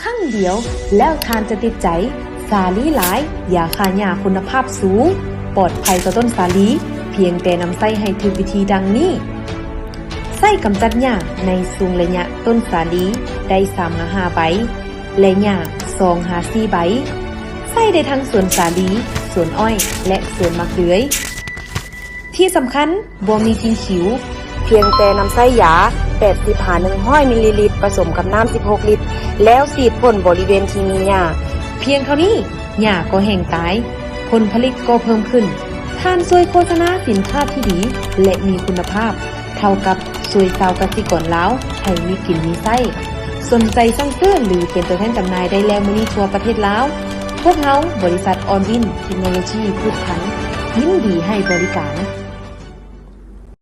ຄັ້ງດຽວແລ້ວທ່ານຈະຕິດໃຈ. ສາລີຫຼາຍ, ຢາຂ້າຫຍ້າຄຸນນະພາບສູງ, ປອດໄພຕໍ່ຕົ້ນສາລີ, ພຽງແຕ່ນຳໃຊ້ໃຫ້ຖືກວິທີດັ່ງນີ້. ໃຊ້ກຳຈັດຫຍ້າໃນຊ່ວງໄລຍະຕົ້ນສາລີໄດ້ສາມຫາຫ້າໃບ ແລະ ຫຍ້າສອງຫາສີ່ໃບ. ໃຊ້ໄດ້ທັງສວນສາລີ, ສວນອ້ອຍ ແລະ ສວນໝາກເດືອຍ. ທີ່ສຳຄັນ, ບໍ່ມີກິ່ງຂິວ. ພຽງແຕ່ນຳໃຊ້ຢາແປດສິບຫາໜຶ່ງຮ້ອຍມິນລີລິດ ປະສົມກັບນ້ຳສິບຫົກລິດ ແລ້ວສີດພົ່ນບໍລິເວນທີ່ມີຫຍ້າ. ພຽງເທົ່ານີ້, ຫຍ້າກໍແຫ້ງຕາຍ, ຜົນຜະລິດກໍເພີ່ມຂຶ້ນ. ທ່ານຊ່ວຍໂຄສະນາສິນຄ້າທີ່ດີ ແລະ ມີຄຸນນະພາບ ເທົ່າກັບຊ່ວຍຊາວກະສິກອນລາວໃຫ້ມີກິນມີໃຊ້. ສົນໃຈສັ່ງຊື້ ຫຼື ເປັນຕົວແທນຈຳໜ່າຍໄດ້ແລ້ວມື້ນີ້ທົ່ວປະເທດລາວ. ພວກເຮົາ, ບໍລິສັດອອນວິນເທັກໂນໂລຊີພືດພັນ, ຍິນດີໃຫ້ບໍລິການ.